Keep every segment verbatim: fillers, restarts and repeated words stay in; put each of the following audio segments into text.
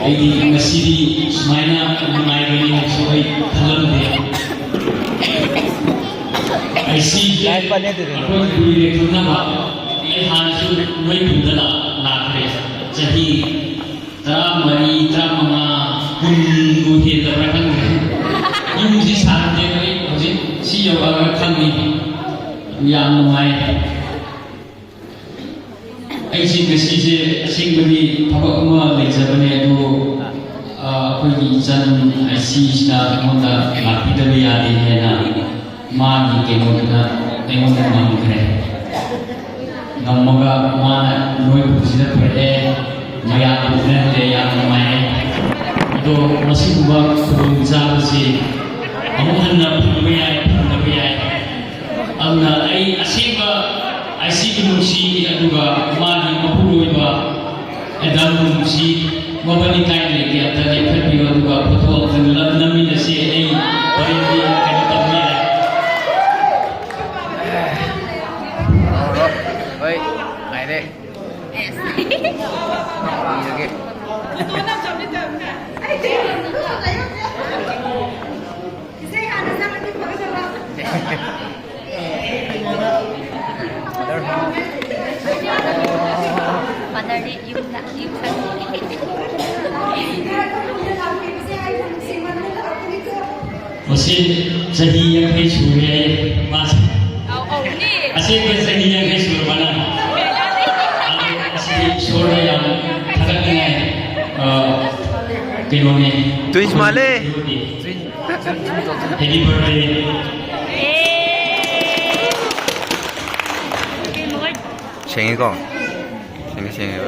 ꯑꯩꯗꯤ ꯉꯁꯤꯗꯤ ꯁꯨꯃꯥꯏꯅ ꯅꯨꯡꯉꯥꯏꯒꯅꯤ ꯍꯥꯏꯕꯁꯨ ꯑꯩ ꯈꯜꯂꯝꯗꯦ꯫ ꯑꯩꯁꯤ ꯑꯩꯈꯣꯏ ꯀꯨꯏꯔꯦ ꯈꯪꯅꯕ꯫ ꯑꯩ ꯍꯥꯟꯅꯁꯨ ꯅꯣꯏ ꯈꯨꯟꯗ ꯂꯥꯛ-, ꯂꯥꯛꯈ꯭ꯔꯦ꯫ ꯆꯍꯤ ꯇꯔꯥꯃꯔꯤ, ꯇꯔꯥꯃꯉꯥ, ꯀꯨꯟꯕꯨ ꯍꯦꯜꯂꯕ꯭ꯔꯥ ꯈꯪꯗ꯭ꯔꯦ꯫ ꯌꯨꯝꯁꯤ ꯁꯥꯔꯝꯗꯦ ꯑꯩ ꯍꯧꯖꯤꯛ ꯁꯤ ꯌꯧꯔꯛꯑꯒ ꯈꯪꯉꯤ꯫ ꯌꯥꯝ ꯅꯨꯡꯉꯥꯏ꯫ ꯑꯩꯁꯦ ꯉꯁꯤꯁꯦ ꯑꯁꯦꯡꯕꯗꯤ ꯊꯕꯛ ꯑꯃ ꯂꯩꯖꯕꯅꯦ, ꯑꯗꯨ, ꯑ, ꯑꯩꯈꯣꯏꯒꯤ ꯏꯆꯟ ꯑꯥꯏ ꯁꯤꯁꯤꯅ ꯑꯩꯉꯣꯟꯗ ꯂꯥꯛꯄꯤꯗꯕ ꯌꯥꯗꯦ ꯍꯥꯏꯅ ꯃꯥꯒꯤ ꯀꯩꯅꯣꯗꯨꯗ ꯑꯩꯉꯣꯟꯗ ꯉꯝꯈ꯭ꯔꯦ꯫ ꯉꯝꯃꯒ ꯃꯥꯅ ꯅꯣꯏ ꯄꯨꯁꯤꯗ ꯄꯨꯔꯛꯑꯦ, ꯃꯌꯥꯝ ꯎꯅꯍꯜꯂꯦ, ꯌꯥꯝ ꯅꯨꯡꯉꯥꯏꯔꯦ꯫ ꯑꯗꯣ ꯃꯁꯤꯒꯨꯝꯕ ꯈꯨꯗꯣꯡꯆꯥꯕꯁꯤ ꯑꯃꯨꯛ ꯍꯟꯅ ꯐꯪꯕ ꯌꯥꯏ, ꯐꯪꯗꯕ ꯌꯥꯏ꯫ ꯑꯗꯨꯅ ꯑꯩ ꯑꯁꯦꯡꯕ ꯑꯥꯏ ꯁꯤꯕꯨ ꯅꯨꯡꯁꯤ, ꯑꯗꯨꯒ ꯃꯥꯒꯤ ꯃꯄꯨꯔꯣꯏꯕ ꯑꯦꯗꯥꯝꯕꯨ ꯅꯨꯡꯁꯤ꯫ ꯃꯕꯥꯅꯤ ꯀꯥꯏ ꯂꯩꯒꯦ ꯑꯝꯇ ꯂꯦꯞꯈꯠꯄꯤꯌꯨ, ꯑꯗꯨꯒ ꯐꯣꯇꯣ ꯑꯝꯇ ꯅꯝ-, ꯅꯝꯃꯤꯟꯅꯁꯤ꯫ ꯑꯩ ꯍꯣꯔꯦꯟꯗꯤ ꯀꯩꯅꯣ ꯇꯧꯕ ꯌꯥꯏ꯫ ꯍꯣꯏ, ꯉꯥꯏꯔꯦ꯫ ꯏꯔꯒꯦ꯫ ꯐꯥꯗꯔꯗꯤ ꯌꯨꯝꯗ, ꯌꯨꯝꯗ꯫ ꯃꯁꯤ ꯆꯍꯤ ꯌꯥꯡꯈꯩ ꯁꯨꯔꯦ ꯃꯥꯁꯦ꯫ ꯑꯧ, ꯑꯧ, ꯅꯤ꯫ ꯑꯁꯦꯡꯕ ꯆꯍꯤ ꯌꯥꯡꯈꯩ ꯁꯨꯔꯕ ꯅꯪ? ꯑꯗꯣ ꯑꯁꯤ ꯏꯁꯣꯔꯗ ꯌꯥꯝ ꯊꯥꯒꯠꯅꯤꯡꯉꯥꯏ, ꯑ, ꯀꯩꯅꯣꯅꯦ꯫ Twins ꯃꯥꯜꯂꯦ꯫ Happy birthday꯫ ꯁꯦꯡꯉꯦꯀꯣ? ꯁꯦꯡꯉꯦ, ꯁꯦꯡꯉꯦ꯫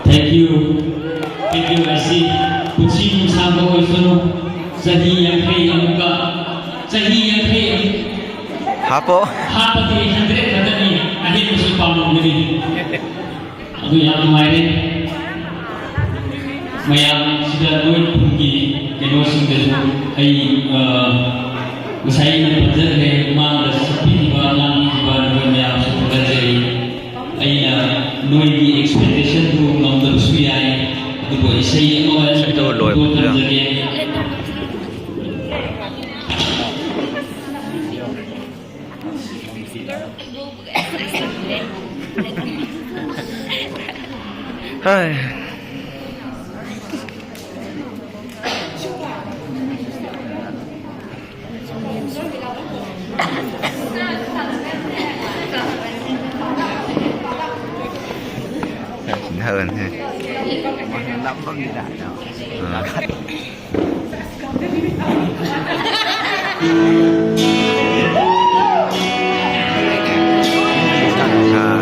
Thank you. Thank you, ꯑꯁꯤ ꯄꯨꯟꯁꯤ ꯅꯨꯡꯁꯥꯡꯕ ꯑꯣꯏꯁꯅꯨ꯫ ꯆꯍꯤ ꯌꯥꯡꯈꯩ ꯑꯃꯨꯛꯀ, ꯆꯍꯤ ꯌꯥꯡꯈꯩ ꯑꯃꯨꯛ ꯍꯥꯞꯄꯣ꯫ ꯍꯥꯞꯄꯗꯤ ꯍꯟꯗ꯭ꯔꯦꯠ ꯈꯛꯇꯅꯤ, ꯑꯍꯦꯟꯕꯁꯨ ꯄꯥꯝꯂꯝꯒꯅꯤ꯫ ꯑꯗꯨ ꯌꯥꯝ ꯅꯨꯡꯉꯥꯏꯔꯦ꯫ ꯃꯌꯥꯝ ꯁꯤꯗ ꯅꯣꯏ ꯈꯨꯟꯒꯤ ꯀꯩꯅꯣꯁꯤꯡꯗꯁꯨ ꯑꯩ, ꯑ, ꯉꯁꯥꯏ ꯑꯩꯅ ꯄꯟꯖꯈ꯭ꯔꯦ, ꯃꯥꯡꯗ ꯁꯛꯄꯤꯈꯤꯕ, ꯂꯥꯡꯕꯤꯈꯤꯕ ꯅꯈꯣꯏ ꯃꯌꯥꯝꯁꯨ ꯊꯥꯒꯠꯆꯔꯤ꯫ ꯑꯩꯅ ꯅꯣꯏꯒꯤ expectationꯗꯨ ꯉꯝꯗꯕꯁꯨ ꯌꯥꯏ, ꯑꯗꯨꯕꯨ ꯏꯁꯩ ꯑꯃ ꯏꯁꯩꯗꯣ ꯂꯣꯏꯕꯗꯨꯗ꯫ ꯊꯝꯖꯒꯦ꯫ ꯍꯥꯏ꯫ ꯁꯤꯡꯅꯍꯜꯂꯅꯤ꯫ ꯑꯥ꯫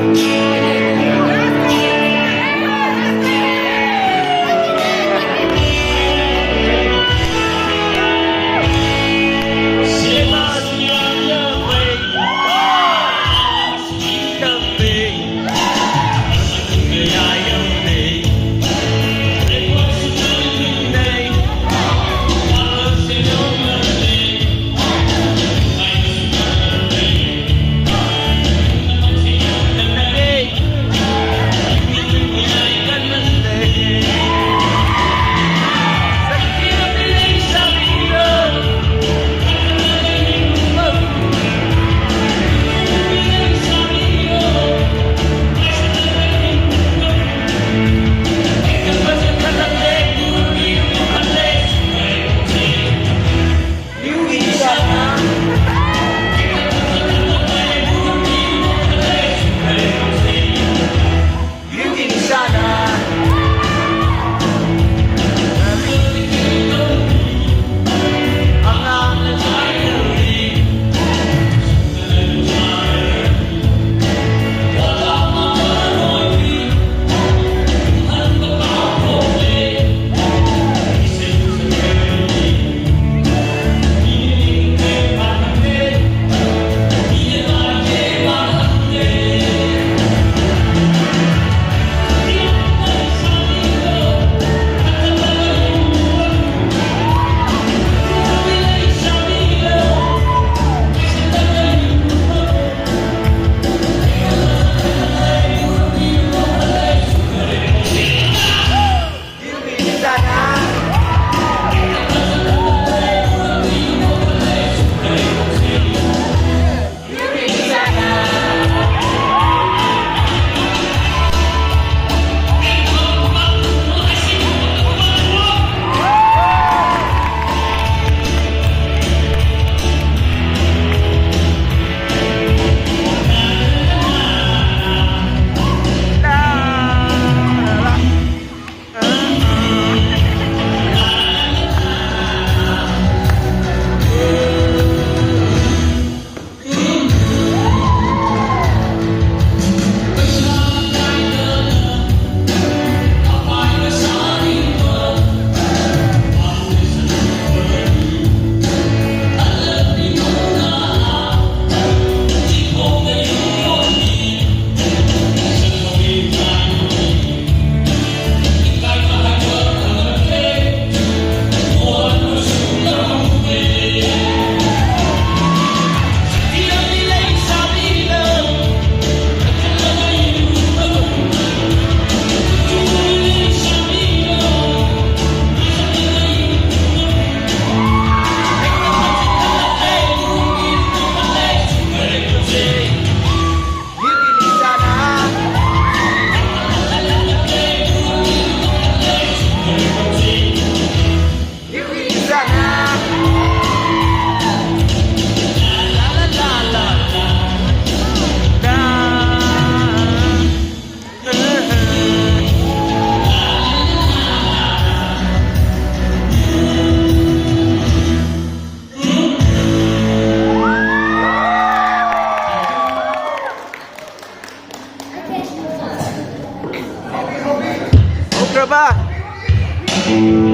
ꯇꯧꯔꯕ?